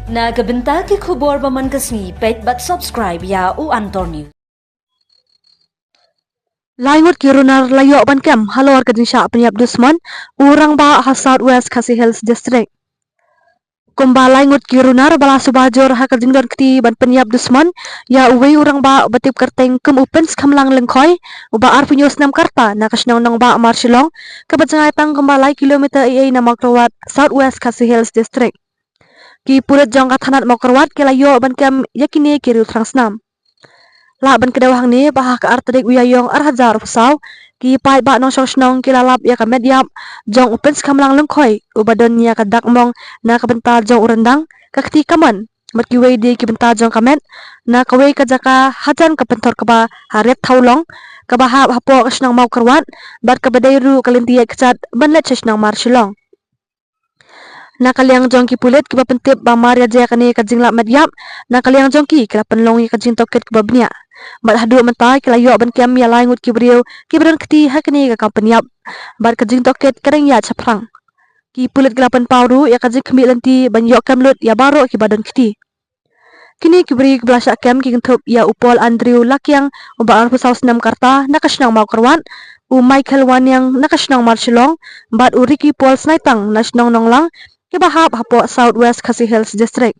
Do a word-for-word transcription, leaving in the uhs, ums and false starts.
Na ka bynta ki khubor ba man ka sngi, peit bad subscribe ïa u Antor News. Lai ngut ki runar la ïoh ban kem halor ka jingshah pynïap dusmon u rangbah ha South West Khasi Hills District. Kumba lai ngut ki runar ba la suba jur ha ka jingdon kti ban pynïap dusmon ïa uwei u rangbah ba tip kyrteng kum u Pynskhamlang Lyngkhoi, uba arphew hynñiew snem ka rta, na ka shnong Nongbah Marshillong, kaba jngai tang kumba lai kilometer eiei na Mawkyrwat, South West Khasi Hills District. Ki pulit jong ka thanat Mawkyrwat ki la ïoh ban kem ïa kine ki riew thrang snam. Lah ban kdew hangne ba ha ka ar tarik u Ïaïong ar hajar arphew saw, ki paidbah nongshong shnong ki la lap ïa ka met ïap jong u Pynskhamlang Lyngkhoi, uba don ïa ka dak mong na ka bynta jong u ryndang, ka kti kamon, bad kiwei de ki bynta jong ka met, na kawei ka jaka hajan ka pynthor kaba ha Riat Thawlong, kaba hap hapoh ka shnong Mawkyrwat, bad kaba dei ruh ka lynti ïaid kjat ban leit sha shnong Marshillong. Na ka liang jong ki pulit, kiba pyntip ba mar ïa jia kane ka jinglap met ïap, na ka liang jong ki, ki la pynlong ïa ka jingtohkit kaba bniah. Bad haduh mynta ki la ïoh ban kem ïa lai ngut ki briew kiba don kti ha kane ka kam pynïap, bad ka jingtohkit ka dang ïaid shaphrang. Ki pulit ki la pynpaw ruh ïa ka jingkhmih lynti ban ïoh kem lut ïa baroh kiba don kti. Kine ki briew kiba la shah kem ki kynthup ïa u Paul Andrew Lakiang, uba arphew saw snem ka rta, na ka shnong Mawkyrwat, u Michael Waniang, na ka shnong Marshillong, bad u Ricky Paul Snaitang, na shnong Nonglang, kiba hap hapoh South West Khasi Hills District.